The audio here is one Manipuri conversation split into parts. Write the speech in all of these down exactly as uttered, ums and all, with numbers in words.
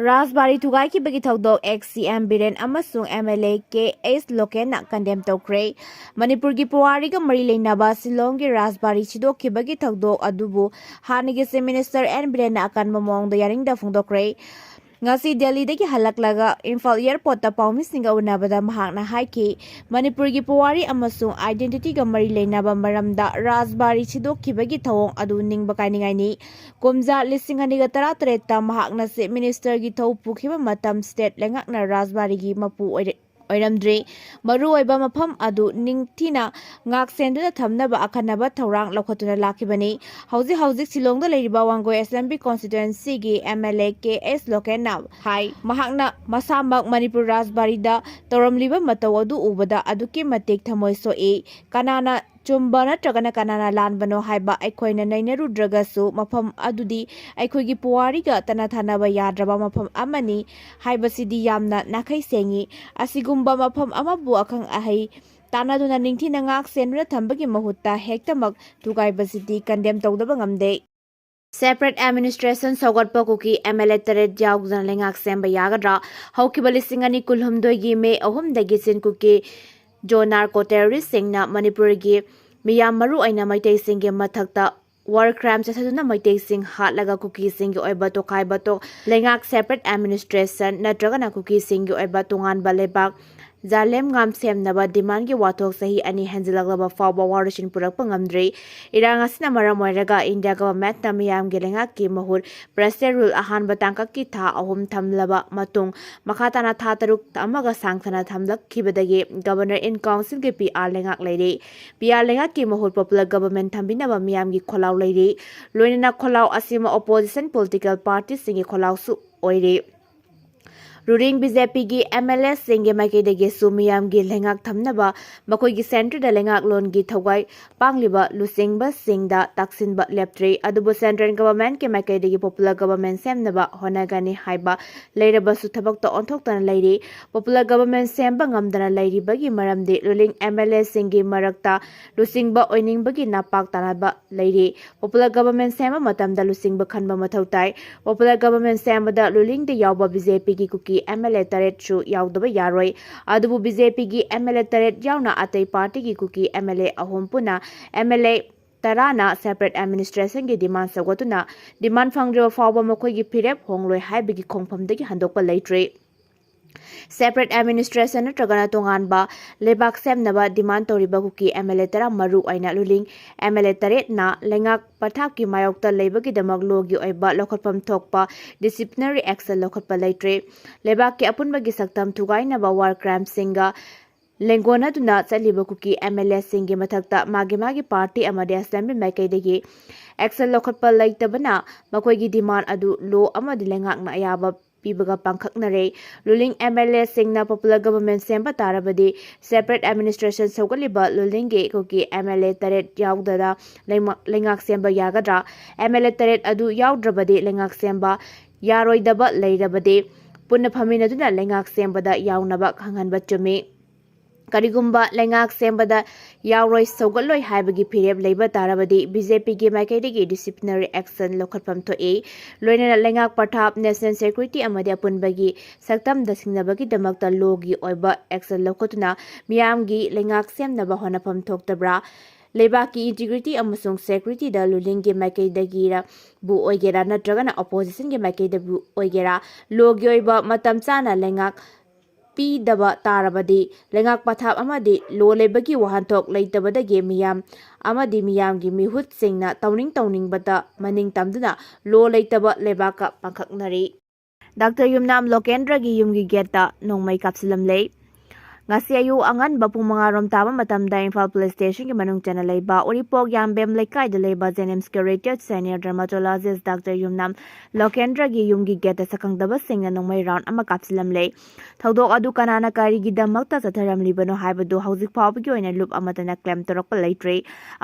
ꯔꯥꯖꯕꯥꯔꯤ ꯊꯨꯒꯥꯏꯈꯤꯕꯒꯤ ꯊꯧꯗꯣꯛ ex C M ꯕꯤꯔꯦꯟ ꯑꯃꯁꯨꯡ M L A K H ꯂꯣꯀꯦꯟꯅ condemn ꯇꯧꯈ꯭ꯔꯦ꯫ ꯃꯅꯤꯄꯨꯔꯒꯤ ꯄꯨꯋꯥꯔꯤꯒ ꯃꯔꯤ ꯂꯩꯅꯕ ꯁꯤꯂꯣꯡꯒꯤ ꯔꯥꯖꯕꯥꯔꯤ ꯁꯤꯗꯣꯛꯈꯤꯕꯒꯤ ꯊꯧꯗꯣꯛ ꯑꯗꯨꯕꯨ ꯍꯥꯟꯅꯒꯤ Chief Minister N ꯕꯤꯔꯦꯟꯅ ꯑꯀꯟꯕ ꯃꯑꯣꯡꯗ ꯌꯥꯅꯤꯡꯗ ꯐꯣꯡꯗꯣꯛꯈ꯭ꯔꯦ꯫ ꯉꯁꯤ ꯗꯦꯜꯂꯤꯗꯒꯤ ꯍꯜꯂꯛꯂꯒ ꯏꯝꯐꯥꯜ airportꯇ ꯄꯥꯎꯃꯤꯁꯤꯡꯒ ꯎꯅꯕꯗ ꯃꯍꯥꯛꯅ ꯍꯥꯏꯈꯤ, ꯃꯅꯤꯄꯨꯔꯒꯤ ꯄꯨꯋꯥꯔꯤ ꯑꯃꯁꯨꯡ identityꯒ ꯃꯔꯤ ꯂꯩꯅꯕ ꯃꯔꯝꯗ ꯔꯥꯖꯕꯥꯔꯤ ꯁꯤꯗꯣꯛꯈꯤꯕꯒꯤ ꯊꯧꯑꯣꯡ ꯑꯗꯨ ꯅꯤꯡꯕ ꯀꯥꯏꯅꯤꯡꯉꯥꯏꯅꯤ꯫ ꯀꯨꯝꯖꯥ ꯂꯤꯁꯤꯡ ꯑꯅꯤꯒ ꯇꯔꯥꯇꯔꯦꯠꯇ ꯃꯍꯥꯛꯅ Chief Ministerꯒꯤ ꯊꯧ ꯄꯨꯈꯤꯕ ꯃꯇꯝ state ꯂꯩꯉꯥꯛꯅ ꯔꯥꯖꯕꯥꯔꯤꯒꯤ ꯃꯄꯨ ꯑꯣꯏꯔ-, ꯑꯣꯏꯔꯝꯗ꯭ꯔꯤ꯫ ꯃꯔꯨꯑꯣꯏꯕ ꯃꯐꯝ ꯑꯗꯨ ꯅꯤꯡꯊꯤꯅ ꯉꯥꯛ ꯁꯦꯟꯗꯨꯅ ꯊꯝꯅꯕ ꯑꯈꯟꯅꯕ ꯊꯧꯔꯥꯡ ꯂꯧꯈꯠꯇꯨꯅ ꯂꯥꯛꯈꯤꯕꯅꯤ꯫ ꯍꯧꯖꯤꯛ ꯍꯧꯖꯤꯛ ꯁꯤꯂꯣꯡꯗ ꯂꯩꯔꯤꯕ Wangoi Assembly Constituencyꯒꯤ M L A K H ꯂꯣꯀꯦꯟꯅ ꯍꯥꯏ, ꯃꯍꯥꯛꯅ ꯃꯁꯥꯃꯛ ꯃꯅꯤꯄꯨꯔ ꯔꯥꯖꯕꯥꯔꯤꯗ ꯇꯧꯔꯝꯂꯤꯕ ꯃꯇꯧ ꯑꯗꯨ ꯎꯕꯗ ꯑꯗꯨꯛꯀꯤ ꯃꯇꯤꯛ ꯊꯃꯣꯏ ꯁꯣꯛꯏ꯫ ꯀꯅꯥꯅ ꯆꯨꯝꯕ ꯅꯠꯇ꯭ꯔꯒꯅ ꯀꯅꯥꯅ ꯂꯥꯟꯕꯅꯣ ꯍꯥꯏꯕ ꯑꯩꯈꯣꯏꯅ ꯅꯩꯅꯔꯨꯗ꯭ꯔꯒꯁꯨ, ꯃꯐꯝ ꯑꯗꯨꯗꯤ ꯑꯩꯈꯣꯏꯒꯤ ꯄꯨꯋꯥꯔꯤꯒ ꯇꯠꯅ ꯊꯥꯅꯕ ꯌꯥꯗ꯭ꯔꯕ ꯃꯐꯝ ꯑꯃꯅꯤ ꯍꯥꯏꯕꯁꯤꯗꯤ ꯌꯥꯝꯅ ꯅꯥꯈꯩ ꯁꯦꯡꯏ꯫ ꯑꯁꯤꯒꯨꯝꯕ ꯃꯐꯝ ꯑꯃꯕꯨ ꯑꯈꯪ ꯑꯍꯩ ꯇꯥꯟꯅꯗꯨꯅ ꯅꯤꯡꯊꯤꯅ ꯉꯥꯛ ꯁꯦꯟꯗꯨꯅ ꯊꯝꯕꯒꯤ ꯃꯍꯨꯠꯇ ꯍꯦꯛꯇꯃꯛ ꯊꯨꯒꯥꯏꯕꯁꯤꯗꯤ condemn ꯇꯧꯗꯕ ꯉꯝꯗꯦ꯫ Separate administration ꯁꯧꯒꯠꯄ Kuki M L A ꯇꯔꯦꯠ ꯌꯥꯎꯗꯨꯅ ꯂꯩꯉꯥꯛ ꯁꯦꯝꯕ ꯌꯥꯒꯗ꯭ꯔꯥ? ꯍꯧꯈꯤꯕ ꯂꯤꯁꯤꯡ ꯑꯅꯤ ꯀꯨꯟꯍꯨꯝꯗꯣꯏꯒꯤ ꯃꯦ ꯑꯍꯨꯝꯗꯒꯤ ꯆꯤꯟ ꯀꯨꯀꯤ ꯖꯣ ꯅꯥꯔꯀꯣ ꯇꯦꯔꯣꯔꯤꯁꯁꯤꯡꯅ ꯃꯅꯤꯄꯨꯔꯒꯤ ꯃꯤꯌꯥꯝ, ꯃꯔꯨꯑꯣꯏꯅ ꯃꯩꯇꯩꯁꯤꯡꯒꯤ ꯃꯊꯛꯇ war crime ꯆꯠꯊꯗꯨꯅ ꯃꯩꯇꯩꯁꯤꯡ ꯍꯥꯠꯂꯒ ꯀꯨꯀꯤꯁꯤꯡꯒꯤ ꯑꯣꯏꯕ ꯇꯣꯈꯥꯏꯕ ꯇꯣ-, ꯂꯩꯉꯥꯛ separate administration ꯅꯠꯇ꯭ꯔꯒꯅ ꯀꯨꯀꯤꯁꯤꯡꯒꯤ ꯑꯣꯏꯕ ꯇꯣꯉꯥꯟꯕ ꯂꯩꯕꯥꯛ ꯖꯥꯂꯦꯝ ꯉꯥꯝ ꯁꯦꯝꯅꯕ demandꯒꯤ ꯋꯥꯊꯣꯛ ꯆꯍꯤ ꯑꯅꯤ ꯍꯦꯟꯖꯤꯜꯂꯛꯂꯕ ꯐꯥꯎꯕ ꯋꯥꯔꯣꯏꯁꯤꯟ ꯄꯨꯔꯛꯄ ꯉꯝꯗ꯭ꯔꯤ꯫ ꯏꯔꯥꯡ ꯑꯁꯤꯅ ꯃꯔꯝ ꯑꯣꯏꯔꯒ India governmentꯅ ꯃꯤꯌꯥꯝꯒꯤ ꯂꯩꯉꯥꯛꯀꯤ ꯃꯍꯨꯠ President rule ꯑꯍꯥꯟꯕ ꯇꯥꯡꯀꯛꯀꯤ ꯊꯥ ꯑꯍꯨꯝ ꯊꯝꯂꯕ ꯃꯇꯨꯡ, ꯃꯈꯥ ꯇꯥꯅ ꯊꯥ ꯇꯔꯨꯛ ꯑꯃꯒ ꯁꯥꯡꯊꯅ ꯊꯝꯂꯛꯈꯤꯕꯗꯒꯤ Governor in Councilꯒꯤ P R ꯂꯩꯉꯥꯛ ꯂꯩꯔꯤ꯫ P R ꯂꯩꯉꯥꯛꯀꯤ ꯃꯍꯨꯠ popular government ꯊꯝꯕꯤꯅꯕ ꯃꯤꯌꯥꯝꯒꯤ ꯈꯣꯜꯂꯥꯎ ꯂꯩꯔꯤ꯫ ꯂꯣꯏꯅꯅ ꯈꯣꯜꯂꯥꯎ ꯑꯁꯤꯃ opposition political partyꯁꯤꯡꯒꯤ ꯈꯣꯜꯂꯥꯎꯁꯨ ꯑꯣꯏꯔꯤ꯫ ꯔꯨꯂꯤꯡ ꯕꯤ ꯖꯦ ꯄꯤꯒꯤ ꯑꯦꯝ ꯑꯦꯜ ꯑꯦꯁꯤꯡꯒꯤ ꯃꯥꯏꯀꯩꯗꯒꯤꯁꯨ ꯃꯤꯌꯥꯝꯒꯤ ꯂꯩꯉꯥꯛ ꯊꯝꯅꯕ ꯃꯈꯣꯏꯒꯤ ꯁꯦꯟꯇꯔꯗ ꯂꯩꯉꯥꯛꯂꯣꯟꯒꯤ ꯊꯧꯒꯥꯏ ꯄꯥꯡꯂꯤꯕ ꯂꯨꯆꯤꯡꯕꯁꯤꯡꯗ ꯇꯥꯛꯁꯤꯟꯕ ꯂꯦꯞꯇ꯭ꯔꯤ꯫ ꯑꯗꯨꯕꯨ ꯁꯦꯟꯇ꯭ꯔꯦꯜ ꯒꯚꯔꯟꯃꯦꯟꯠꯀꯤ ꯃꯥꯏꯀꯩꯗꯒꯤ ꯄꯣꯄꯨꯂꯔ ꯒꯚꯔꯟꯃꯦꯟꯠ ꯁꯦꯝꯅꯕ ꯍꯣꯠꯅꯒꯅꯤ ꯍꯥꯏꯕ ꯂꯩꯔꯕꯁꯨ ꯊꯕꯛꯇ ꯑꯣꯟꯊꯣꯛꯇꯅ ꯂꯩꯔꯤ꯫ ꯄꯣꯄꯨꯂꯔ ꯒꯚꯔꯟꯃꯦꯟꯠ ꯁꯦꯝꯕ ꯉꯝꯗꯅ ꯂꯩꯔꯤꯕꯒꯤ ꯃꯔꯝꯗꯤ ꯔꯨꯂꯤꯡ ꯑꯦꯝ ꯑꯦꯜ ꯑꯦꯁꯤꯡꯒꯤ ꯃꯔꯛꯇ ꯂꯨꯆꯤꯡꯕ ꯑꯣꯏꯅꯤꯡꯕꯒꯤ ꯅꯄꯥꯛ ꯇꯥꯅꯕ ꯂꯩꯔꯤ꯫ ꯄꯣꯄꯨꯂꯔ ꯒꯚꯔꯟꯃꯦꯟꯠ ꯁꯦꯝꯕ ꯃꯇꯝꯗ ꯂꯨꯆꯤꯡꯕ ꯈꯟꯕ ꯃꯊꯧ ꯇꯥꯏ꯫ ꯄꯣꯄꯨꯂꯔ ꯒꯚꯔꯟꯃꯦꯟꯠ ꯁꯦꯝꯕꯗ ꯔꯨꯂꯤꯡꯗ ꯌꯥꯎꯕ ꯕꯤ ꯖꯦ ꯄꯤꯒꯤ ꯀꯨꯀꯤ ꯑꯦꯝ ꯑꯦꯜ ꯑꯦ ꯇꯔꯦꯠꯁꯨ ꯌꯥꯎꯗꯕ ꯌꯥꯔꯣꯏ꯫ ꯑꯗꯨꯕꯨ ꯕꯤ ꯖꯦ ꯄꯤꯒꯤ ꯑꯦꯝ ꯑꯦꯜ ꯑꯦ ꯇꯔꯦꯠ ꯌꯥꯎꯅ ꯑꯇꯩ ꯄꯥꯔꯇꯤꯒꯤ ꯀꯨꯀꯤ ꯑꯦꯝ ꯑꯦꯜ ꯑꯦ ꯑꯍꯨꯝ ꯄꯨꯟꯅ ꯑꯦꯝ ꯑꯦꯜ ꯑꯦ ꯇꯔꯥꯅ ꯁꯦꯄꯔꯦꯠ ꯑꯦꯗꯃꯤꯅꯤꯁꯇ꯭ꯔꯦꯁꯟꯒꯤ ꯗꯤꯃꯥꯟ ꯁꯧꯒꯠꯇꯨꯅ ꯗꯤꯃꯥꯟ ꯐꯪꯗ꯭ꯔꯤꯕ ꯐꯥꯎꯕ ꯃꯈꯣꯏꯒꯤ ꯐꯤꯔꯦꯞ ꯍꯣꯡꯂꯣꯏ ꯍꯥꯏꯕꯒꯤ ꯈꯣꯡꯐꯝꯗꯒꯤ ꯍꯟꯗꯣꯛꯄ ꯂꯩꯇ꯭ꯔꯤ꯫ ꯁꯦꯄꯔꯦꯠ ꯑꯦꯗꯃꯤꯅꯤꯁꯇ꯭ꯔꯦꯁꯟ ꯅꯠꯇ꯭ꯔꯒꯅ ꯇꯣꯉꯥꯟꯕ ꯂꯩꯕꯥꯛ ꯁꯦꯝꯅꯕ ꯗꯤꯃꯥꯟ ꯇꯧꯔꯤꯕ ꯀꯨꯀꯤ ꯑꯦꯝ ꯑꯦꯜ ꯑꯦ ꯇꯔꯥ, ꯃꯔꯨ ꯑꯣꯏꯅ ꯔꯨꯂꯤꯡ ꯑꯦꯝ ꯑꯦꯜ ꯑꯦ ꯇꯔꯦꯠꯅ ꯂꯩꯉꯥꯛ ꯄꯊꯥꯞꯀꯤ ꯃꯥꯌꯣꯛꯇ ꯂꯩꯕꯒꯤꯗꯃꯛ ꯂꯣꯒꯤ ꯑꯣꯏꯕ ꯂꯧꯈꯠꯐꯝ ꯊꯣꯛꯄ ꯗꯤꯁꯤꯄ꯭ꯂꯤꯅꯔꯤ ꯑꯦꯛꯁꯟ ꯂꯧꯈꯠꯄ ꯂꯩꯇ꯭ꯔꯤ꯫ ꯂꯩꯕꯥꯛꯀꯤ ꯑꯄꯨꯟꯕꯒꯤ ꯁꯛꯇꯝ ꯊꯨꯒꯥꯏꯅꯕ ꯋꯥꯔ ꯀ꯭ꯔꯥꯏꯝꯁꯤꯡꯒ ꯂꯦꯡꯒꯣꯟꯅꯗꯨꯅ ꯆꯠꯂꯤꯕ ꯀꯨꯀꯤ ꯑꯦꯝ ꯑꯦꯜ ꯑꯦꯁꯤꯡꯒꯤ ꯃꯊꯛꯇ ꯃꯥꯒꯤ ꯃꯥꯒꯤ ꯄꯥꯔꯇꯤ ꯑꯃꯗꯤ ꯑꯦꯁꯦꯝꯕ꯭ꯂꯤ ꯃꯥꯏꯀꯩꯗꯒꯤ ꯑꯦꯛꯁꯟ ꯂꯧꯈꯠꯄ ꯂꯩꯇꯕꯅ ꯃꯈꯣꯏꯒꯤ ꯗꯤꯃꯥꯟ ꯑꯗꯨ ꯂꯣ ꯑꯃꯗꯤ ꯂꯩꯉꯥꯛꯅ ꯑꯌꯥꯕ ꯄꯤꯕꯒ ꯄꯥꯡꯈꯛꯅꯔꯦ꯫ ꯔꯨꯂꯤꯡ ꯑꯦꯝ ꯑꯦꯜ ꯑꯦꯁꯤꯡꯅ ꯄꯣꯄꯨꯂꯔ ꯒꯚꯔꯟꯃꯦꯟꯠ ꯁꯦꯝꯕ ꯇꯥꯔꯕꯗꯤ ꯁꯦꯄꯔꯦꯠ ꯑꯦꯗꯃꯤꯅꯤꯁꯇ꯭ꯔꯦꯁꯟ ꯁꯧꯒꯠꯂꯤꯕ ꯔꯨꯂꯤꯡꯒꯤ ꯀꯨꯀꯤ ꯑꯦꯝ ꯑꯦꯜ ꯑꯦ ꯇꯔꯦꯠ ꯌꯥꯎꯗꯅ ꯂꯩꯃ-, ꯂꯩꯉꯥꯛ ꯁꯦꯝꯕ ꯌꯥꯒꯗ꯭ꯔꯥ? ꯑꯦꯝ ꯑꯦꯜ ꯑꯦ ꯇꯔꯦꯠ ꯑꯗꯨ ꯌꯥꯎꯗ꯭ꯔꯕꯗꯤ ꯂꯩꯉꯥꯛ ꯁꯦꯝꯕ ꯌꯥꯔꯣꯏꯗꯕ ꯂꯩꯔꯕꯗꯤ ꯄꯨꯟꯅ ꯐꯝꯃꯤꯟꯅꯗꯨꯅ ꯂꯩꯉꯥꯛ ꯁꯦꯝꯕꯗ ꯌꯥꯎꯅꯕ ꯈꯪꯍꯟꯕ ꯆꯨꯝꯃꯤ꯫ ꯀꯔꯤꯒꯨꯝꯕ ꯂꯩꯉꯥꯛ ꯁꯦꯝꯕꯗ ꯌꯥꯎꯔꯣꯏ ꯁꯧꯒꯠꯂꯣꯏ ꯍꯥꯏꯕꯒꯤ ꯐꯤꯔꯦꯞ ꯂꯩꯕ ꯇꯥꯔꯕꯗꯤ ꯕꯤ ꯖꯦ ꯄꯤꯒꯤ ꯃꯥꯏꯀꯩꯗꯒꯤ ꯗꯤꯁꯤꯄ꯭ꯂꯤꯅꯔꯤ ꯑꯦꯛꯁꯟ ꯂꯧꯈꯠꯐꯝ ꯊꯣꯛꯏ꯫ ꯂꯣꯏꯅꯅ ꯂꯩꯉꯥꯛ ꯄꯊꯥꯞ, ꯅꯦꯁꯅꯦꯜ ꯁꯦꯀ꯭ꯌꯨꯔꯤꯇꯤ ꯑꯃꯗꯤ ꯑꯄꯨꯟꯕꯒꯤ ꯁꯛꯇꯝꯗ ꯁꯤꯡꯅꯕꯒꯤꯗꯃꯛꯇ ꯂꯣꯒꯤ ꯑꯣꯏꯕ ꯑꯦꯛꯁꯟ ꯂꯧꯈꯠꯇꯨꯅ ꯃꯤꯌꯥꯝꯒꯤ ꯂꯩꯉꯥꯛ ꯁꯦꯝꯅꯕ ꯍꯣꯠꯅꯐꯝ ꯊꯣꯛꯇꯕ꯭ꯔꯥ? ꯂꯩꯕꯥꯛꯀꯤ ꯏꯟꯇꯤꯒ꯭ꯔꯤꯇꯤ ꯑꯃꯁꯨꯡ ꯁꯦꯀ꯭ꯌꯨꯔꯤꯇꯤꯗ ꯔꯨꯂꯤꯡꯒꯤ ꯃꯥꯏꯀꯩꯗꯒꯤꯔꯕꯨ ꯑꯣꯏꯒꯦꯔꯥ ꯅꯠꯇ꯭ꯔꯒꯅ ꯑꯣꯄꯣꯖꯤꯁꯟꯒꯤ ꯃꯥꯏꯀꯩꯗꯕꯨ ꯑꯣꯏꯒꯦꯔꯥ, ꯂꯣꯒꯤ ꯑꯣꯏꯕ ꯃꯇꯝ ꯆꯥꯅ ꯂꯩꯉꯥꯛ ꯄꯤꯗꯕ ꯇꯥꯔꯕꯗꯤ ꯂꯩꯉꯥꯛ ꯄꯊꯥꯞ ꯑꯃꯗꯤ ꯂꯣ ꯂꯩꯕꯒꯤ ꯋꯥꯍꯟꯊꯣꯛ ꯂꯩꯇꯕꯗꯒꯤ ꯃꯤꯌꯥꯝ ꯑꯃꯗꯤ ꯃꯤꯌꯥꯝꯒꯤ ꯃꯤꯍꯨꯠꯁꯤꯡꯅ ꯇꯧꯅꯤꯡ ꯇꯧꯅꯤꯡꯕꯇ ꯃꯅꯤꯡ ꯇꯝꯗꯨꯅ ꯂꯣ ꯂꯩꯇꯕ ꯂꯩꯕꯥꯛꯀ ꯄꯥꯡꯈꯛꯅꯔꯤ꯫ ꯗꯥꯛꯇꯔ ꯌꯨꯝꯅꯥꯝ ꯂꯣꯀꯦꯟꯗ꯭ꯔꯒꯤ ꯌꯨꯝꯒꯤ ꯒꯦꯠꯇ ꯅꯣꯡꯃꯩ ꯀꯥꯞꯁꯤꯜꯂꯝꯂꯦ꯫ ꯉꯁꯤ ꯑꯌꯨꯛ ꯑꯉꯟꯕ ꯄꯨꯡ ꯃꯉꯥ ꯔꯣꯝ ꯇꯥꯕ ꯃꯇꯝꯗ ꯏꯝꯐꯥꯜ ꯄꯨꯂꯤꯁ ꯁ꯭ꯇꯦꯁꯟꯒꯤ ꯃꯅꯨꯡ ꯆꯟꯅ ꯂꯩꯕ ꯎꯔꯤꯄꯣꯛ ꯌꯥꯝꯕꯦꯝ ꯂꯩꯀꯥꯏꯗ ꯂꯩꯕ ꯖꯦꯅꯤꯝꯁꯀꯤ ꯔꯤꯇꯥꯌꯔꯗ ꯁꯦꯅꯤꯌꯔ ꯗꯔꯃꯥꯇꯣꯂꯣꯖꯤꯁ ꯗꯥꯛꯇꯔ ꯌꯨꯝꯅꯥꯝ ꯂꯣꯀꯦꯟꯗ꯭ꯔꯒꯤ ꯌꯨꯝꯒꯤ ꯒꯦꯠꯇ ꯁꯛꯈꯪꯗꯕꯁꯤꯡꯅ ꯅꯣꯡꯃꯩ ꯔꯥꯎꯟ ꯑꯃ ꯀꯥꯞꯁꯤꯜꯂꯝꯂꯦ꯫ ꯊꯧꯗꯣꯛ ꯑꯗꯨ ꯀꯅꯥꯅ ꯀꯔꯤꯒꯤꯗꯃꯛꯇ ꯆꯠꯊꯔꯝꯂꯤꯕꯅꯣ ꯍꯥꯏꯕꯗꯨ ꯍꯧꯖꯤꯛ ꯐꯥꯎꯕꯒꯤ ꯑꯣꯏꯅ ꯂꯨꯞ ꯑꯃꯠꯇꯅ ꯀ꯭ꯂꯦꯝ ꯇꯧꯔꯛꯄ ꯂꯩꯇ꯭ꯔꯤ꯫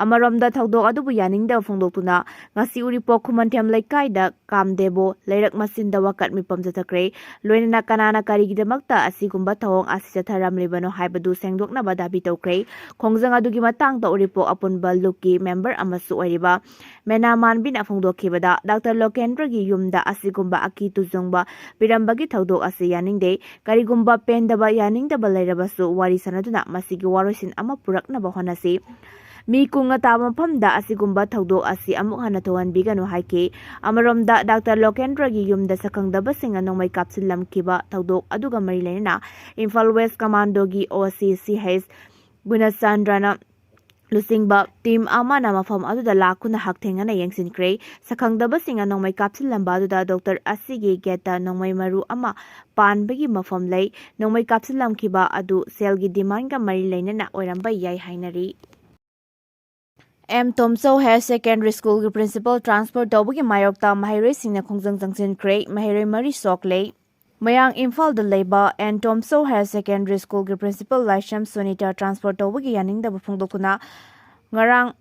ꯑꯃꯔꯣꯝꯗ ꯊꯧꯗꯣꯛ ꯑꯗꯨꯕꯨ ꯌꯥꯅꯤꯡꯗꯕ ꯐꯣꯡꯗꯣꯛꯇꯨꯅ ꯉꯁꯤ ꯎꯔꯤꯄꯣꯛ ꯈꯨꯃꯟꯊꯦꯝ ꯂꯩꯀꯥꯏꯗ ꯀꯥꯝꯗꯦꯕꯣ ꯂꯩꯔꯛ ꯃꯆꯤꯟꯗ ꯋꯥꯀꯠ ꯃꯤꯐꯝ ꯆꯠꯊꯈ꯭ꯔꯦ꯫ ꯂꯣꯏꯅꯅ ꯀꯅꯥꯅ ꯀꯔꯤꯒꯤꯗꯃꯛꯇ ꯑꯁꯤꯒꯨꯝꯕ ꯊꯧꯑꯣꯡ ꯑꯁꯤ ꯆꯠꯊꯔꯝꯂꯤꯕꯅꯣ ꯍꯥꯏꯕꯗꯨ ꯁꯦꯡꯗꯣꯛꯅꯕ ꯗꯥꯕꯤ ꯇꯧꯈ꯭ꯔꯦ꯫ ꯈꯣꯡꯖꯪ ꯑꯗꯨꯒꯤ ꯃꯇꯥꯡꯗ ꯎꯔꯤꯄꯣꯛ ꯑꯄꯨꯟꯕ ꯂꯨꯞꯀꯤ ꯃꯦꯝꯕꯔ ꯑꯃꯁꯨ ꯑꯣꯏꯔꯤꯕ ꯃꯦꯅꯥ ꯃꯥꯟꯕꯤꯅ ꯐꯣꯡꯗꯣꯛꯈꯤꯕꯗ, ꯗꯥꯛꯇꯔ ꯂꯣꯀꯦꯟꯗ꯭ꯔꯒꯤ ꯌꯨꯝꯗ ꯑꯁꯤꯒꯨꯝꯕ ꯑꯀꯤ ꯇꯨꯖꯨꯡꯕ ꯄꯤꯔꯝꯕꯒꯤ ꯊꯧꯗꯣꯛ ꯑꯁꯤ ꯌꯥꯅꯤꯡꯗꯦ꯫ ꯀꯔꯤꯒꯨꯝꯕ ꯄꯦꯟꯗꯕ, ꯌꯥꯅꯤꯡꯗꯕ ꯂꯩꯔꯕꯁꯨ ꯋꯥꯔꯤ ꯁꯥꯟꯅꯗꯨꯅ ꯃꯁꯤꯒꯤ ꯋꯥꯔꯣꯏꯁꯤꯟ ꯑꯃ ꯄꯨꯔꯛꯅꯕ ꯍꯣꯠꯅꯁꯤ꯫ ꯃꯤ ꯀꯨꯡꯅ ꯇꯥꯕ ꯃꯐꯝꯗ ꯑꯁꯤꯒꯨꯝꯕ ꯊꯧꯗꯣꯛ ꯑꯁꯤ ꯑꯃꯨꯛ ꯍꯟꯅ ꯊꯣꯛꯍꯟꯕꯤꯒꯅꯨ ꯍꯥꯏꯈꯤ꯫ ꯑꯃꯔꯣꯝꯗ, ꯗꯥꯛꯇꯔ ꯂꯣꯀꯦꯟꯗ꯭ꯔꯒꯤ ꯌꯨꯝꯗ ꯁꯛꯈꯪꯗꯕꯁꯤꯡꯅ ꯅꯣꯡꯃꯩ ꯀꯥꯞꯁꯤꯜꯂꯝꯈꯤꯕ ꯊꯧꯗꯣꯛ ꯑꯗꯨꯒ ꯃꯔꯤ ꯂꯩꯅꯅ ꯏꯝꯐꯥꯜ ꯋꯦꯁ ꯀꯃꯥꯟꯗꯣꯒꯤ ꯑꯣ ꯁꯤ ꯁꯤ ꯍꯩꯆ ꯒꯨꯅꯆꯟꯗ꯭ꯔꯅ ꯂꯨꯆꯤꯡꯕ ꯇꯤꯝ ꯑꯃꯅ ꯃꯐꯝ ꯑꯗꯨꯗ ꯂꯥꯛꯇꯨꯅ ꯍꯛꯊꯦꯡꯅꯅ ꯌꯦꯡꯁꯤꯟꯈ꯭ꯔꯦ꯫ ꯁꯛꯈꯪꯗꯕꯁꯤꯡꯅ ꯅꯣꯡꯃꯩ ꯀꯥꯞꯁꯤꯜꯂꯝꯕ ꯑꯗꯨꯗ ꯗꯣꯛꯇꯔ ꯑꯁꯤꯒꯤ ꯒꯦꯠꯇ ꯅꯣꯡꯃꯩ ꯃꯔꯨ ꯑꯃ ꯄꯥꯟꯕꯒꯤ ꯃꯐꯝ ꯂꯩ꯫ ꯅꯣꯡꯃꯩ ꯀꯥꯞꯁꯤꯜꯂꯝꯈꯤꯕ ꯑꯗꯨ ꯁꯦꯜꯒꯤ ꯗꯤꯃꯥꯟꯒ ꯃꯔꯤ ꯂꯩꯅꯅ ꯑꯣꯏꯔꯝꯕ ꯌꯥꯏ ꯍꯥꯏꯅꯔꯤ꯫ ꯑꯦꯝ ꯇꯣꯝꯆꯧ ꯍꯥꯌꯔ ꯁꯦꯀꯦꯟꯗꯔꯤ ꯁ꯭ꯀꯨꯜꯒꯤ ꯄ꯭ꯔꯤꯟꯁꯤꯄꯥꯜ ꯇ꯭ꯔꯥꯟꯁꯐꯔ ꯇꯧꯕꯒꯤ ꯃꯥꯌꯣꯛꯇ ꯃꯍꯩꯔꯣꯏꯁꯤꯡꯅ ꯈꯣꯡꯖꯪ ꯆꯪꯁꯤꯟꯈ꯭ꯔꯦ꯫ ꯃꯍꯩꯔꯣꯏ ꯃꯔꯤ ꯁꯣꯛꯂꯦ꯫ ꯃꯌꯥꯡ ꯏꯝꯐꯥꯜꯗ ꯂꯩꯕ ꯑꯦꯟ ꯇꯣꯝꯆꯧ ꯍꯥꯌꯔ ꯁꯦꯀꯦꯟꯗꯔꯤ ꯁ꯭ꯀꯨꯜꯒꯤ ꯄ꯭ꯔꯤꯟꯁꯤꯄꯥꯜ ꯂꯥꯏꯁ꯭ꯔꯝ ꯁꯨꯅꯤꯇꯥ ꯇ꯭ꯔꯥꯟꯁꯐꯔ ꯇꯧꯕꯒꯤ ꯌꯥꯅꯤꯡꯗꯕ ꯐꯣꯡꯗꯣꯛꯇꯨꯅ ꯉꯔꯥꯡ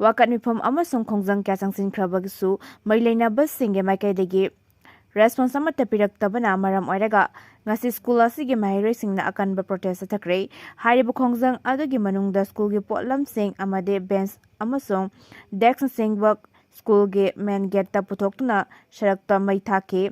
ꯋꯥꯀꯠ ꯃꯤꯐꯝ ꯑꯃꯁꯨꯡ ꯈꯣꯡꯖꯪ ꯀꯌꯥ ꯆꯪꯁꯤꯟꯈ꯭ꯔꯕꯒꯤꯁꯨ ꯃꯔꯤ ꯂꯩꯅꯕꯁꯤꯡꯒꯤ ꯃꯥꯏꯀꯩꯗꯒꯤ ꯔꯦꯁꯄꯣꯟꯁ ꯑꯃꯠꯇ ꯄꯤꯔꯛꯇꯕꯅ ꯃꯔꯝ ꯑꯣꯏꯔꯒ ꯉꯁꯤ ꯁ꯭ꯀꯨꯜ ꯑꯁꯤꯒꯤ ꯃꯍꯩꯔꯣꯏꯁꯤꯡꯅ ꯑꯀꯟꯕ ꯄ꯭ꯔꯣꯇꯦꯁ ꯆꯠꯊꯈ꯭ꯔꯦ꯫ ꯍꯥꯏꯔꯤꯕ ꯈꯣꯡꯖꯪ ꯑꯗꯨꯒꯤ ꯃꯅꯨꯡꯗ ꯁ꯭ꯀꯨꯜꯒꯤ ꯄꯣꯠꯂꯝꯁꯤꯡ ꯑꯃꯗꯤ ꯕꯦꯟꯆ ꯑꯃꯁꯨꯡ ꯗꯦꯁ꯭ꯛꯅꯆꯤꯡꯕ ꯁ꯭ꯀꯨꯜꯒꯤ ꯃꯦꯟ ꯒꯦꯠꯇ ꯄꯨꯊꯣꯛꯇꯨꯅ ꯁꯔꯛꯇ ꯃꯩ ꯊꯥꯈꯤ꯫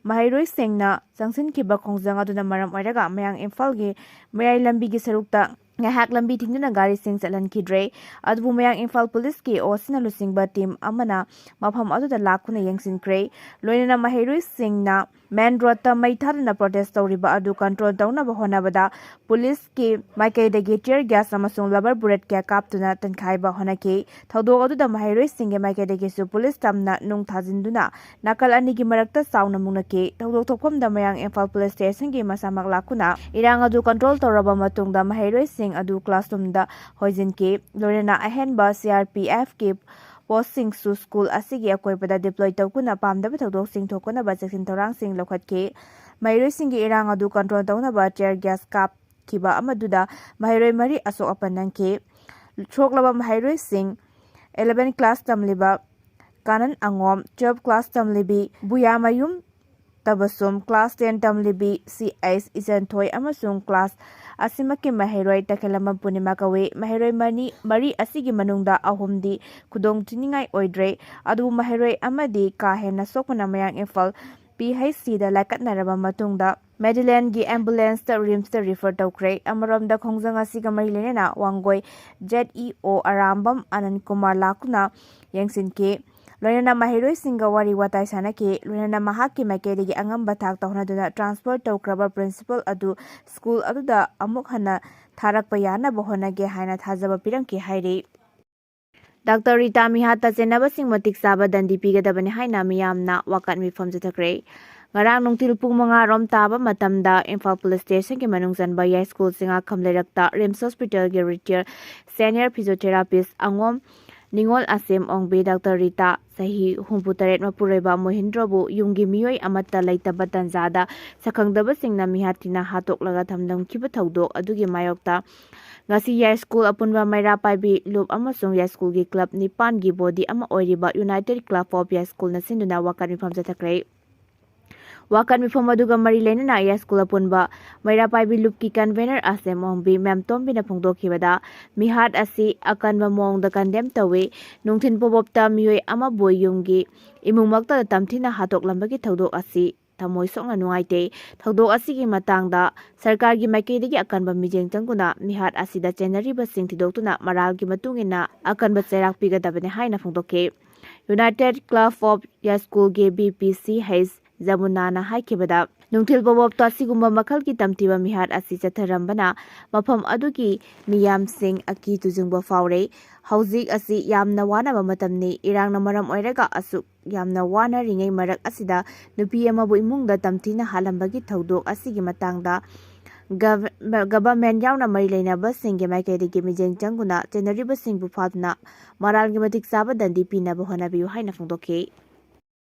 ꯃꯍꯩꯔꯣꯏꯁꯤꯡꯅ ꯆꯪꯁꯤꯟꯈꯤꯕ ꯈꯣꯡꯖꯪ ꯑꯗꯨꯅ ꯃꯔꯝ ꯑꯣꯏꯔꯒ ꯃꯌꯥꯡ ꯏꯝꯐꯥꯜꯒꯤ ꯃꯌꯥꯏ ꯂꯝꯕꯤꯒꯤ ꯁꯔꯨꯛꯇ ꯉꯥꯏꯍꯥꯛ ꯂꯝꯕꯤ ꯊꯤꯡꯗꯨꯅ ꯒꯥꯔꯤꯁꯤꯡ ꯆꯠꯍꯟꯈꯤꯗ꯭ꯔꯦ꯫ ꯑꯗꯨꯕꯨ ꯃꯌꯥꯡ ꯏꯝꯐꯥꯜ ꯄꯨꯂꯤꯁꯀꯤ ꯑꯣ ꯁꯤꯅ ꯂꯨꯆꯤꯡꯕ ꯇꯤꯝ ꯑꯃꯅ ꯃꯐꯝ ꯑꯗꯨꯗ ꯂꯥꯛꯇꯨꯅ ꯌꯦꯡꯁꯤꯟꯈ꯭ꯔꯦ꯫ ꯂꯣꯏꯅꯅ ꯃꯍꯩꯔꯣꯏꯁꯤꯡꯅ ꯃꯦꯟ ꯔꯣꯗꯇ ꯃꯩ ꯊꯥꯗꯨꯅ ꯄ꯭ꯔꯣꯇꯦꯁ ꯇꯧꯔꯤꯕ ꯑꯗꯨ ꯀꯟꯇ꯭ꯔꯣꯜ ꯇꯧꯅꯕ ꯍꯣꯠꯅꯕꯗ ꯄꯨꯂꯤꯁꯀꯤ ꯃꯥꯏꯀꯩꯗꯒꯤ ꯇꯤꯌꯔ ꯒ꯭ꯌꯥꯁ ꯑꯃꯁꯨꯡ ꯂꯕꯔ ꯕꯨꯂꯦꯠ ꯀꯌꯥ ꯀꯥꯞꯇꯨꯅ ꯇꯟꯈꯥꯏꯕ ꯍꯣꯠꯅꯈꯤ꯫ ꯊꯧꯗꯣꯛ ꯑꯗꯨꯗ ꯃꯍꯩꯔꯣꯏꯁꯤꯡꯒꯤ ꯃꯥꯏꯀꯩꯗꯒꯤꯁꯨ ꯄꯨꯂꯤꯁ ꯇꯝꯅ ꯅꯨꯡ ꯊꯥꯖꯤꯟꯗꯨꯅ ꯅꯥꯀꯜ ꯑꯅꯤꯒꯤ ꯃꯔꯛꯇ ꯆꯥꯎꯅ ꯃꯨꯛꯅꯈꯤ꯫ ꯊꯧꯗꯣꯛ ꯊꯣꯛꯐꯝꯗ ꯃꯌꯥꯡ ꯏꯝꯐꯥꯜ ꯄꯨꯂꯤꯁ ꯁ꯭ꯇꯦꯁꯟꯒꯤ ꯃꯁꯥꯃꯛ ꯂꯥꯛꯇꯨꯅ ꯏꯔꯥꯡ ꯑꯗꯨ ꯀꯟꯇ꯭ꯔꯣꯜ ꯇꯧꯔꯕ ꯃꯇꯨꯡꯗ ꯃꯍꯩꯔꯣꯏꯁꯤꯡ ꯑꯗꯨ ꯀ꯭ꯂꯥꯁꯔꯨꯝꯗ ꯍꯣꯏꯖꯤꯟꯈꯤ꯫ ꯂꯣꯏꯅꯅ ꯑꯍꯦꯟꯕ ꯁꯤ ꯑꯥꯔ ꯄꯤ ꯑꯦꯐꯀꯤ ꯄꯣꯁꯁꯤꯡꯁꯨ ꯁ꯭ꯀꯨꯜ ꯑꯁꯤꯒꯤ ꯑꯀꯣꯏꯕꯗ ꯗꯤꯄ꯭ꯂꯣꯏ ꯇꯧꯗꯨꯅ ꯄꯥꯝꯗꯕ ꯊꯧꯗꯣꯛꯁꯤꯡ ꯊꯣꯛꯇꯅꯕ ꯆꯦꯛꯁꯤꯟ ꯊꯧꯔꯥꯡꯁꯤꯡ ꯂꯧꯈꯠꯈꯤ꯫ ꯃꯍꯩꯔꯣꯏꯁꯤꯡꯒꯤ ꯏꯔꯥꯡ ꯑꯗꯨ ꯀꯟꯇ꯭ꯔꯣꯜ ꯇꯧꯅꯕ ꯇꯤꯌꯔ ꯒ꯭ꯌꯥꯁ ꯀꯥꯞꯈꯤꯕ ꯑꯃꯗꯨꯗ ꯃꯍꯩꯔꯣꯏ ꯃꯔꯤ ꯑꯁꯣꯛ ꯑꯄꯟ ꯅꯪꯈꯤ꯫ ꯁꯣꯛꯂꯕ ꯃꯍꯩꯔꯣꯏꯁꯤꯡ ꯏꯂꯚꯦꯟ ꯀ꯭ꯂꯥꯁ ꯇꯝꯂꯤꯕ ꯀꯥꯅꯟ ꯑꯉꯣꯝ, ꯇꯨꯌꯦꯜꯐ ꯀ꯭ꯂꯥꯁ ꯇꯝꯂꯤꯕꯤ ꯕꯨꯌꯥꯃꯌꯨꯝ ꯇꯕꯁꯨꯝ, ꯀ꯭ꯂꯥꯁ ꯇꯦꯟ ꯇꯝꯂꯤꯕꯤ ꯁꯤ ꯑꯩꯆ ꯏꯆꯟꯊꯣꯏ ꯑꯃꯁꯨꯡ ꯀ꯭ꯂꯥꯁ ꯑꯁꯤꯃꯛꯀꯤ ꯃꯍꯩꯔꯣꯏ ꯇꯈꯦꯂꯝꯕꯝ ꯄꯨꯔꯅꯤꯃꯥ ꯀꯧꯏ꯫ ꯃꯍꯩꯔꯣꯏ ꯃꯅꯤ-, ꯃꯔꯤ ꯑꯁꯤꯒꯤ ꯃꯅꯨꯡꯗ ꯑꯍꯨꯝꯗꯤ ꯈꯨꯗꯣꯡ ꯊꯤꯅꯤꯡꯉꯥꯏ ꯑꯣꯏꯗ꯭ꯔꯦ, ꯑꯗꯨꯕꯨ ꯃꯍꯩꯔꯣꯏ ꯑꯃꯗꯤ ꯀꯥ ꯍꯦꯟꯅ ꯁꯣꯛꯄꯅ ꯃꯌꯥꯡ ꯏꯝꯐꯥꯜ ꯄꯤ ꯑꯩꯆ ꯁꯤꯗ ꯂꯥꯏꯀꯠꯅꯔꯕ ꯃꯇꯨꯡꯗ ꯃꯦꯗꯤꯂꯦꯟꯒꯤ ꯑꯦꯝꯕꯨꯂꯦꯟꯁꯇ ꯔꯤꯝꯁꯇ ꯔꯤꯐꯔ ꯇꯧꯈ꯭ꯔꯦ꯫ ꯑꯃꯔꯣꯝꯗ ꯈꯣꯡꯖꯪ ꯑꯁꯤꯒ ꯃꯔꯤ ꯂꯩꯅꯅ ꯋꯥꯡꯒꯣꯏ ꯖꯦꯠ ꯏ ꯑꯣ ꯑꯔꯥꯝꯕꯝ ꯑꯅꯟ ꯀꯨꯃꯥꯔ ꯂꯥꯛꯇꯨꯅ ꯌꯦꯡꯁꯤꯟꯈꯤ꯫ ꯂꯣꯏꯅꯅ ꯃꯍꯩꯔꯣꯏꯁꯤꯡꯒ ꯋꯥꯔꯤ ꯋꯥꯇꯥꯏ ꯁꯥꯟꯅꯈꯤ꯫ ꯂꯣꯏꯅꯅ ꯃꯍꯥꯛꯀꯤ ꯃꯥꯏꯀꯩꯗꯒꯤ ꯑꯉꯝꯕ ꯊꯥꯛ ꯇꯧꯍꯟꯗꯨꯅ ꯇ꯭ꯔꯥꯟꯁꯐꯔ ꯇꯧꯈ꯭ꯔꯕ ꯄ꯭ꯔꯤꯟꯁꯤꯄꯜ ꯑꯗꯨ ꯁ꯭ꯀꯨꯜ ꯑꯗꯨꯗ ꯑꯃꯨꯛ ꯍꯟꯅ ꯊꯥꯔꯛꯄ ꯌꯥꯅꯕ ꯍꯣꯠꯅꯒꯦ ꯍꯥꯏꯅ ꯊꯥꯖꯕ ꯄꯤꯔꯝꯈꯤ ꯍꯥꯏꯔꯤ꯫ ꯗꯥꯛꯇꯔ ꯔꯤꯇꯥ ꯃꯤꯍꯥꯠꯇ ꯆꯦꯟꯅꯕꯁꯤꯡ ꯃꯇꯤꯛ ꯆꯥꯕ ꯗꯟꯗꯤ ꯄꯤꯒꯗꯕꯅꯤ ꯍꯥꯏꯅ ꯃꯤꯌꯥꯝꯅ ꯋꯥꯀꯠ ꯃꯤꯐꯝ ꯆꯠꯊꯈ꯭ꯔꯦ꯫ ꯉꯔꯥꯡ ꯅꯨꯡꯊꯤꯜ ꯄꯨꯡ ꯃꯉꯥ ꯔꯣꯝ ꯇꯥꯕ ꯃꯇꯝꯗ ꯏꯝꯐꯥꯜ ꯄꯨꯂꯤꯁ ꯁ꯭ꯇꯦꯁꯟꯒꯤ ꯃꯅꯨꯡ ꯆꯟꯕ ꯌꯥꯏꯁ꯭ꯀꯨꯜ ꯆꯤꯡꯉꯥꯈꯝ ꯂꯩꯔꯛꯇ ꯔꯤꯝꯁ ꯍꯣꯁꯄꯤꯇꯥꯜꯒꯤ ꯔꯤꯇꯥꯌꯔ ꯁꯦꯅꯤꯌꯔ ꯐꯤꯖꯤꯑꯣꯊꯦꯔꯥꯄꯤꯁ ꯑꯉꯣꯝ ꯅꯤꯉꯣꯜ ꯑꯁꯦꯝ ꯑꯣꯡꯕꯤ, ꯗꯥꯛꯇꯔ ꯔꯤꯇꯥ, ꯆꯍꯤ ꯍꯨꯝꯐꯨ ꯇꯔꯦꯠ, ꯃꯄꯨꯔꯣꯏꯕ ꯃꯣꯍꯤꯟꯗ꯭ꯔꯕꯨ ꯌꯨꯝꯒꯤ ꯃꯤꯑꯣꯏ ꯑꯃꯠꯇ ꯂꯩꯇꯕ ꯇꯟꯖꯥꯗ ꯁꯛꯈꯪꯗꯕꯁꯤꯡꯅ ꯃꯤꯍꯥꯠ ꯊꯤꯅ ꯍꯥꯠꯇꯣꯛꯂꯒ ꯊꯝꯂꯝꯈꯤꯕ ꯊꯧꯗꯣꯛ ꯑꯗꯨꯒꯤ ꯃꯥꯌꯣꯛꯇ ꯉꯁꯤ ꯌꯥꯏꯁ꯭ꯀꯨꯜ ꯑꯄꯨꯟꯕ ꯃꯩꯔꯥ ꯄꯥꯏꯕꯤ ꯂꯨꯞ ꯑꯃꯁꯨꯡ ꯌꯥꯏꯁ꯭ꯀꯨꯜꯒꯤ ꯀ꯭ꯂꯕ ꯅꯤꯄꯥꯟꯒꯤ ꯕꯣꯗꯤ ꯑꯃ ꯑꯣꯏꯔꯤꯕ ꯌꯨꯅꯥꯏꯇꯦꯗ ꯀ꯭ꯂꯕ ꯑꯣꯐ ꯌꯥꯏꯁ꯭ꯀꯨꯜꯅ ꯁꯤꯟꯗꯨꯅ ꯋꯥꯀꯠ ꯃꯤꯐꯝ ꯆꯠꯊꯈ꯭ꯔꯦ꯫ ꯋꯥꯀꯠ ꯃꯤꯐꯝ ꯑꯗꯨꯒ ꯃꯔꯤ ꯂꯩꯅꯅ ꯌꯥꯏꯁ꯭ꯀꯨꯜ ꯑꯄꯨꯟꯕ ꯃꯩꯔꯥ ꯄꯥꯏꯕꯤ ꯂꯨꯞꯀꯤ ꯀꯟꯚꯦꯅꯔ ꯑꯁꯦꯝ ꯑꯣꯡꯕꯤ ꯃꯦꯝꯇꯣꯝꯕꯤꯅ ꯐꯣꯡꯗꯣꯛꯈꯤꯕꯗ, ꯃꯤꯍꯥꯠ ꯑꯁꯤ ꯑꯀꯟꯕ ꯃꯑꯣꯡꯗ ꯀꯟꯗꯦꯝ ꯇꯧꯏ꯫ ꯅꯨꯡꯊꯤꯜ ꯄꯣꯕꯣꯞꯇ ꯃꯤꯑꯣꯏ ꯑꯃꯕꯨ ꯌꯨꯝꯒꯤ ꯏꯃꯨꯡꯃꯛꯇꯗ ꯇꯝꯊꯤꯅ ꯍꯥꯠꯇꯣꯛꯂꯝꯕꯒꯤ ꯊꯧꯗꯣꯛ ꯑꯁꯤ ꯊꯃꯣꯏ ꯁꯣꯛꯅ ꯅꯨꯡꯉꯥꯏꯇꯦ꯫ ꯊꯧꯗꯣꯛ ꯑꯁꯤꯒꯤ ꯃꯇꯥꯡꯗ ꯁꯔꯀꯥꯔꯒꯤ ꯃꯥꯏꯀꯩꯗꯒꯤ ꯑꯀꯟꯕ ꯃꯤꯠꯌꯦꯡ ꯆꯪꯗꯨꯅ ꯃꯤꯍꯥꯠ ꯑꯁꯤꯗ ꯆꯦꯟꯅꯔꯤꯕꯁꯤꯡ ꯊꯤꯗꯣꯛꯇꯨꯅ ꯃꯔꯥꯜꯒꯤ ꯃꯇꯨꯡ ꯏꯟꯅ ꯑꯀꯟꯕ ꯆꯩꯔꯥꯛ ꯄꯤꯒꯗꯕꯅꯤ ꯍꯥꯏꯅ ꯐꯣꯡꯗꯣꯛꯈꯤ꯫ ꯌꯨꯅꯥꯏꯇꯦꯗ ꯀ꯭ꯂꯕ ꯑꯣꯐ ꯌꯥꯏꯁ꯭ꯀꯨꯜꯒꯤ ꯕꯤ ꯄꯤ ꯁꯤ ꯍꯩꯆ ꯖꯃꯨꯅꯥꯅ ꯍꯥꯏꯈꯤꯕꯗ, ꯅꯨꯡꯊꯤꯜ ꯐꯥꯎꯕ ꯑꯁꯤꯒꯨꯝꯕ ꯃꯈꯜꯒꯤ ꯇꯝꯊꯤꯕ ꯃꯤꯍꯥꯠ ꯑꯁꯤ ꯆꯠꯊꯔꯝꯕꯅ ꯃꯐꯝ ꯑꯗꯨꯒꯤ ꯃꯤꯌꯥꯝꯁꯤꯡ ꯑꯀꯤ ꯇꯨꯖꯨꯡꯕ ꯐꯥꯎꯔꯦ꯫ ꯍꯧꯖꯤꯛ ꯑꯁꯤ ꯌꯥꯝꯅ ꯋꯥꯅꯕ ꯃꯇꯝꯅꯤ꯫ ꯏꯔꯥꯡꯅ ꯃꯔꯝ ꯑꯣꯏꯔꯒ ꯑꯁꯨꯛ ꯌꯥꯝꯅ ꯋꯥꯅꯔꯤꯉꯩ ꯃꯔꯛ ꯑꯁꯤꯗ ꯅꯨꯄꯤ ꯑꯃꯕꯨ ꯏꯃꯨꯡꯗ ꯇꯝꯊꯤꯅ ꯍꯥꯠꯂꯝꯕꯒꯤ ꯊꯧꯗꯣꯛ ꯑꯁꯤꯒꯤ ꯃꯇꯥꯡꯗ ꯒꯚ-, ꯒꯚꯔꯟꯃꯦꯟꯠ ꯌꯥꯎꯅ ꯃꯔꯤ ꯂꯩꯅꯕꯁꯤꯡꯒꯤ ꯃꯥꯏꯀꯩꯗꯒꯤ ꯃꯤꯠꯌꯦꯡ ꯆꯪꯗꯨꯅ ꯆꯦꯟꯅꯔꯤꯕꯁꯤꯡꯕꯨ ꯐꯥꯗꯨꯅ ꯃꯔꯥꯜꯒꯤ ꯃꯇꯤꯛ ꯆꯥꯕ ꯗꯟꯗꯤ ꯄꯤꯅꯕ ꯍꯣꯠꯅꯕꯤꯌꯨ ꯍꯥꯏꯅ ꯐꯣꯡꯗꯣꯛꯈꯤ꯫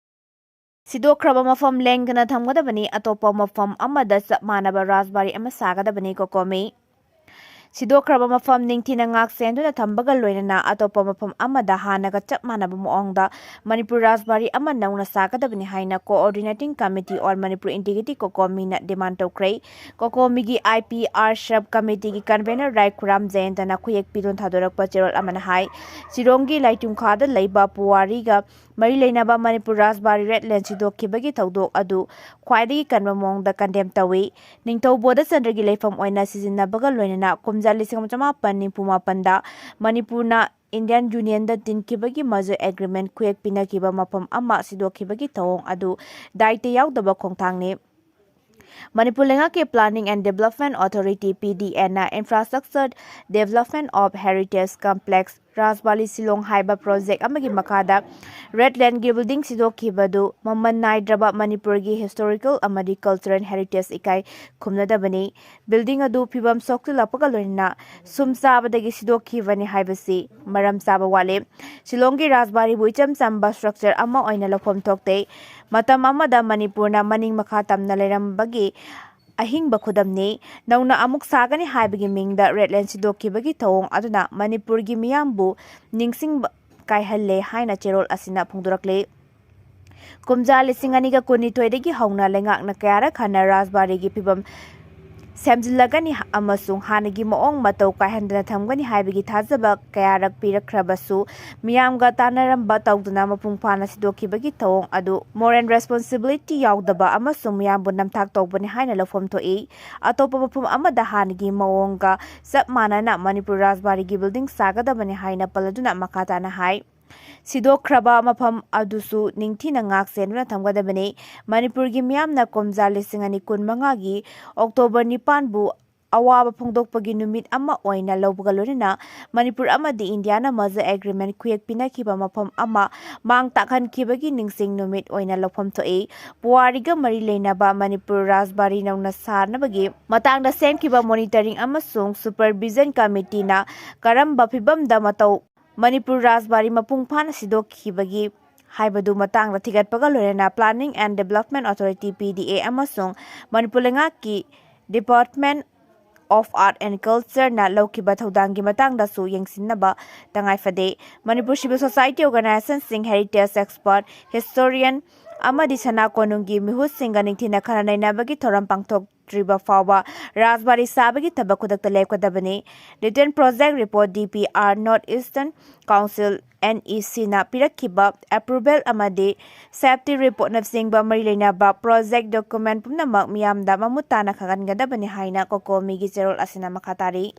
ꯁꯤꯗꯣꯛꯈ꯭ꯔꯕ ꯃꯐꯝ ꯂꯦꯡꯗꯅ ꯊꯝꯒꯗꯕꯅꯤ, ꯑꯇꯣꯞꯄ ꯃꯐꯝ ꯑꯃꯗ ꯆꯞ ꯃꯥꯟꯅꯕ ꯔꯥꯖꯕꯥꯔꯤ ꯑꯃ ꯁꯥꯒꯗꯕꯅꯤ, ꯀꯣꯀꯣꯃꯤ꯫ ꯁꯤꯗꯣꯛꯈ꯭ꯔꯕ ꯃꯐꯝ ꯅꯤꯡꯊꯤꯅ ꯉꯥꯛ ꯁꯦꯟꯗꯨꯅ ꯊꯝꯕꯒ ꯂꯣꯏꯅꯅ ꯑꯇꯣꯞꯄ ꯃꯐꯝ ꯑꯃꯗ ꯍꯥꯟꯅꯒ ꯆꯞ ꯃꯥꯟꯅꯕ ꯃꯑꯣꯡꯗ ꯃꯅꯤꯄꯨꯔ ꯔꯥꯖꯕꯥꯔꯤ ꯑꯃ ꯅꯧꯅ ꯁꯥꯒꯗꯕꯅꯤ ꯍꯥꯏꯅ Coordinating Committee on Manipur Integrity, ꯀꯣꯀꯣꯃꯤꯅ demand ꯇꯧꯈ꯭ꯔꯦ꯫ ꯀꯣꯀꯣꯃꯤꯒꯤ I P R Sub Committeeꯒꯤ convener ꯔꯥꯏ ꯈꯨꯔꯥꯝ ꯖꯌꯟꯇꯅ ꯈꯨꯌꯦꯛ ꯄꯤꯗꯨꯅ ꯊꯥꯗꯣꯔꯛꯄ ꯆꯦꯔꯣꯜ ꯑꯃꯅ ꯍꯥꯏ, ꯁꯤꯔꯣꯡꯒꯤ ꯂꯥꯏꯇꯨꯡꯈꯥꯗ ꯂꯩꯕ ꯄꯨꯋꯥꯔꯤꯒ ꯃꯔꯤ ꯂꯩꯅꯕ ꯃꯅꯤꯄꯨꯔ ꯔꯥꯖꯕꯥꯔꯤ ꯔꯦꯗ ꯂꯦꯟ ꯁꯤꯗꯣꯛꯈꯤꯕꯒꯤ ꯊꯧꯗꯣꯛ ꯑꯗꯨ ꯈ꯭ꯋꯥꯏꯗꯒꯤ ꯀꯟꯕ ꯃꯑꯣꯡꯗ condemn ꯇꯧꯏ꯫ ꯅꯤꯡꯊꯧ ꯕꯣꯙꯆꯟꯗ꯭ꯔꯒꯤ ꯂꯩꯐꯝ ꯑꯣꯏꯅ ꯁꯤꯖꯤꯟꯅꯕꯒ ꯂꯣꯏꯅꯅ ꯀꯨꯝꯖꯥ ꯂꯤꯁꯤꯡ ꯑꯃ ꯆꯃꯥꯄꯟ ꯅꯤꯐꯨ ꯃꯥꯄꯟꯗ ꯃꯅꯤꯄꯨꯔꯅ Indian Unionꯗ ꯇꯤꯟꯈꯤꯕꯒꯤ merger agreement ꯈꯨꯌꯦꯛ ꯄꯤꯅꯈꯤꯕ ꯃꯐꯝ ꯑꯃ ꯁꯤꯗꯣꯛꯈꯤꯕꯒꯤ ꯊꯧꯑꯣꯡ ꯑꯗꯨ ꯗꯥꯏꯇ ꯌꯥꯎꯗꯕ ꯈꯣꯡꯊꯥꯡꯅꯤ꯫ ꯃꯅꯤꯄꯨꯔ ꯂꯩꯉꯥꯛꯀꯤ Planning and Development Authority, P D Aꯅ Infrastructure Development of Heritage Complex ꯔꯥꯖꯕꯥꯂꯤ Shillong ꯍꯥꯏꯕ project ꯑꯃꯒꯤ ꯃꯈꯥꯗ ꯔꯦꯗ ꯂꯦꯟꯒꯤ building ꯁꯤꯗꯣꯛꯈꯤꯕꯗꯨ ꯃꯃꯜ ꯅꯥꯏꯗ꯭ꯔꯕ ꯃꯅꯤꯄꯨꯔꯒꯤ historical ꯑꯃꯗꯤ cultural heritage ꯏꯀꯥꯏ ꯈꯨꯝꯅꯗꯕꯅꯤ꯫ Building ꯑꯗꯨ ꯐꯤꯕꯝ ꯁꯣꯛꯆꯤꯜꯂꯛꯄꯒ ꯂꯣꯏꯅꯅ ꯁꯨꯝ ꯆꯥꯕꯗꯒꯤ ꯁꯤꯗꯣꯛꯈꯤꯕꯅꯤ ꯍꯥꯏꯕꯁꯤ ꯃꯔꯝ ꯆꯥꯕ ꯋꯥꯠꯂꯤ꯫ ꯁꯤꯂꯣꯡꯒꯤ ꯔꯥꯖꯕꯥꯔꯤꯕꯨ ꯏꯆꯝ ꯆꯝꯕ structure ꯑꯃ ꯑꯣꯏꯅ ꯂꯧꯐꯝ ꯊꯣꯛꯇꯦ꯫ ꯃꯇꯝ ꯑꯃꯗ ꯃꯅꯤꯄꯨꯔꯅ ꯃꯅꯤꯡ ꯃꯈꯥ ꯇꯝꯅ ꯂꯩꯔꯝꯕꯒꯤ ꯑꯍꯤꯡꯕ ꯈꯨꯗꯝꯅꯤ꯫ ꯅꯧꯅ ꯑꯃꯨꯛ ꯁꯥꯒꯅꯤ ꯍꯥꯏꯕꯒꯤ ꯃꯤꯡꯗ ꯔꯦꯗ ꯂꯦꯟ ꯁꯤꯗꯣꯛꯈꯤꯕꯒꯤ ꯊꯧꯑꯣꯡ ꯑꯗꯨꯅ ꯃꯅꯤꯄꯨꯔꯒꯤ ꯃꯤꯌꯥꯝꯕꯨ ꯅꯤꯡꯁꯤꯡꯕ ꯀꯥꯏꯍꯜꯂꯦ ꯍꯥꯏꯅ ꯆꯦꯔꯣꯜ ꯑꯁꯤꯅ ꯐꯣꯡꯗꯣꯔꯛꯂꯤ꯫ ꯀꯨꯝꯖꯥ ꯂꯤꯁꯤꯡ ꯑꯅꯤꯒ ꯀꯨꯟꯅꯤꯊꯣꯏꯗꯒꯤ ꯍꯧꯅ ꯂꯩꯉꯥꯛꯅ ꯀꯌꯥꯔꯛ ꯍꯟꯅ ꯔꯥꯖꯕꯥꯔꯤꯒꯤ ꯐꯤꯕꯝ ꯁꯦꯝꯖꯤꯜꯂꯒꯅꯤ ꯑꯃꯁꯨꯡ ꯍꯥꯟꯅꯒꯤ ꯃꯑꯣꯡ ꯃꯇꯧ ꯀꯥꯏꯍꯟꯗꯅ ꯊꯝꯒꯅꯤ ꯍꯥꯏꯕꯒꯤ ꯊꯥꯖꯕ ꯀꯌꯥꯔꯛ ꯄꯤꯔꯛꯈ꯭ꯔꯕꯁꯨ, ꯃꯤꯌꯥꯝꯒ ꯇꯥꯟꯅꯔꯝꯕ ꯇꯧꯗꯅ ꯃꯄꯨꯡ ꯐꯥꯅ ꯁꯤꯗꯣꯛꯈꯤꯕꯒꯤ ꯊꯧꯑꯣꯡ ꯑꯗꯨ moral responsibility ꯌꯥꯎꯗꯕ ꯑꯃꯁꯨꯡ ꯃꯤꯌꯥꯝꯕꯨ ꯅꯝꯊꯥꯛ ꯇꯧꯕꯅꯤ ꯍꯥꯏꯅ ꯂꯧꯐꯝ ꯊꯣꯛꯏ꯫ ꯑꯇꯣꯞꯄ ꯃꯐꯝ ꯑꯃꯗ ꯍꯥꯟꯅꯒꯤ ꯃꯑꯣꯡꯒ ꯆꯞ ꯃꯥꯟꯅꯅ ꯃꯅꯤꯄꯨꯔ ꯔꯥꯖꯕꯥꯔꯤꯒꯤ building ꯁꯥꯒꯗꯕꯅꯤ ꯍꯥꯏꯅ ꯄꯜꯂꯗꯨꯅ ꯃꯈꯥ ꯇꯥꯅ ꯍꯥꯏ, ꯁꯤꯗꯣꯛꯈ꯭ꯔꯕ ꯃꯐꯝ ꯑꯗꯨꯁꯨ ꯅꯤꯡꯊꯤꯅ ꯉꯥꯛ ꯁꯦꯟꯗꯨꯅ ꯊꯝꯒꯗꯕꯅꯤ꯫ ꯃꯅꯤꯄꯨꯔꯒꯤ ꯃꯤꯌꯥꯝꯅ ꯀꯨꯝꯖꯥ ꯂꯤꯁꯤꯡ ꯑꯅꯤ ꯀꯨꯟꯃꯉꯥꯒꯤ ꯑꯣꯛꯇꯣꯕꯔ ꯅꯤꯄꯥꯟꯕꯨ ꯑꯋꯥꯕ ꯐꯣꯡꯗꯣꯛꯄꯒꯤ ꯅꯨꯃꯤꯠ ꯑꯃ ꯑꯣꯏꯅ ꯂꯧꯕꯒ ꯂꯣꯏꯅꯅ ꯃꯅꯤꯄꯨꯔ ꯑꯃꯗꯤ ꯏꯟꯗꯤꯌꯥꯅ ꯃꯔꯖꯔ ꯑꯦꯒ꯭ꯔꯤꯃꯦꯟ ꯈꯨꯌꯦꯛ ꯄꯤꯅꯈꯤꯕ ꯃꯐꯝ ꯑꯃ ꯃꯥꯡ ꯇꯥꯛꯍꯟꯈꯤꯕꯒꯤ ꯅꯤꯡꯁꯤꯡ ꯅꯨꯃꯤꯠ ꯑꯣꯏꯅ ꯂꯧꯐꯝ ꯊꯣꯛꯏ꯫ ꯄꯨꯋꯥꯔꯤꯒ ꯃꯔꯤ ꯂꯩꯅꯕ ꯃꯅꯤꯄꯨꯔ ꯔꯥꯖꯕꯥꯔꯤ ꯅꯧꯅ ꯁꯥꯅꯕꯒꯤ ꯃꯇꯥꯡꯗ ꯁꯦꯝꯈꯤꯕ ꯃꯣꯅꯤꯇꯔꯤꯡ ꯑꯃꯁꯨꯡ ꯁꯨꯄꯔꯚꯤꯖꯟ ꯀꯃꯤꯇꯤꯅ ꯀꯔꯝꯕ ꯐꯤꯚꯝꯗ ꯃꯇꯧ ꯃꯅꯤꯄꯨꯔ ꯔꯥꯖꯕꯥꯔꯤ ꯃꯄꯨꯡ ꯐꯥꯅ ꯁꯤꯗꯣꯛꯈꯤꯕꯒꯤ ꯍꯥꯏꯕꯗꯨ ꯃꯇꯥꯡꯗ ꯊꯤꯒꯠꯄꯒ ꯂꯣꯏꯅꯅ Planning and Development Authority, P D A, ꯑꯃꯁꯨꯡ ꯃꯅꯤꯄꯨꯔ ꯂꯩꯉꯥꯛꯀꯤ Department of Art and Culture ꯅ ꯂꯧꯈꯤꯕ ꯊꯧꯗꯥꯡꯒꯤ ꯃꯇꯥꯡꯗꯁꯨ ꯌꯦꯡꯁꯤꯟꯅꯕ ꯇꯉꯥꯏꯐꯗꯦ꯫ ꯃꯅꯤꯄꯨꯔ civil society organization ꯁꯤꯡ, heritage expert, historian ꯑꯃꯗꯤ ꯁꯅꯥ ꯀꯣꯅꯨꯡꯒꯤ ꯃꯤꯍꯨꯠꯁꯤꯡꯒ ꯅꯤꯡꯊꯤꯅ ꯈꯟꯅ ꯅꯩꯅꯕꯒꯤ ꯊꯧꯔꯝ ꯄꯥꯡꯊꯣꯛꯇ꯭ꯔꯤꯕ ꯐꯥꯎꯕ ꯔꯥꯖꯕꯥꯔꯤ ꯁꯥꯕꯒꯤ ꯊꯕꯛ ꯈꯨꯗꯛꯇ ꯂꯦꯞꯀꯗꯕꯅꯤ꯫ Written Project Report, D P R, North Eastern Council, N E C ꯅ ꯄꯤꯔꯛꯈꯤꯕ approval ꯑꯃꯗꯤ safety report ꯅꯆꯤꯡꯕ ꯃꯔꯤ ꯂꯩꯅꯕ project document ꯄꯨꯝꯅꯃꯛ ꯃꯤꯌꯥꯝꯗ ꯃꯃꯨꯠ ꯇꯥꯅ ꯈꯪꯍꯟꯒꯗꯕꯅꯤ ꯍꯥꯏꯅ COCOMI ꯒꯤ ꯆꯦꯔꯣꯜ ꯑꯁꯤꯅ ꯃꯈꯥ ꯇꯥꯔꯤ꯫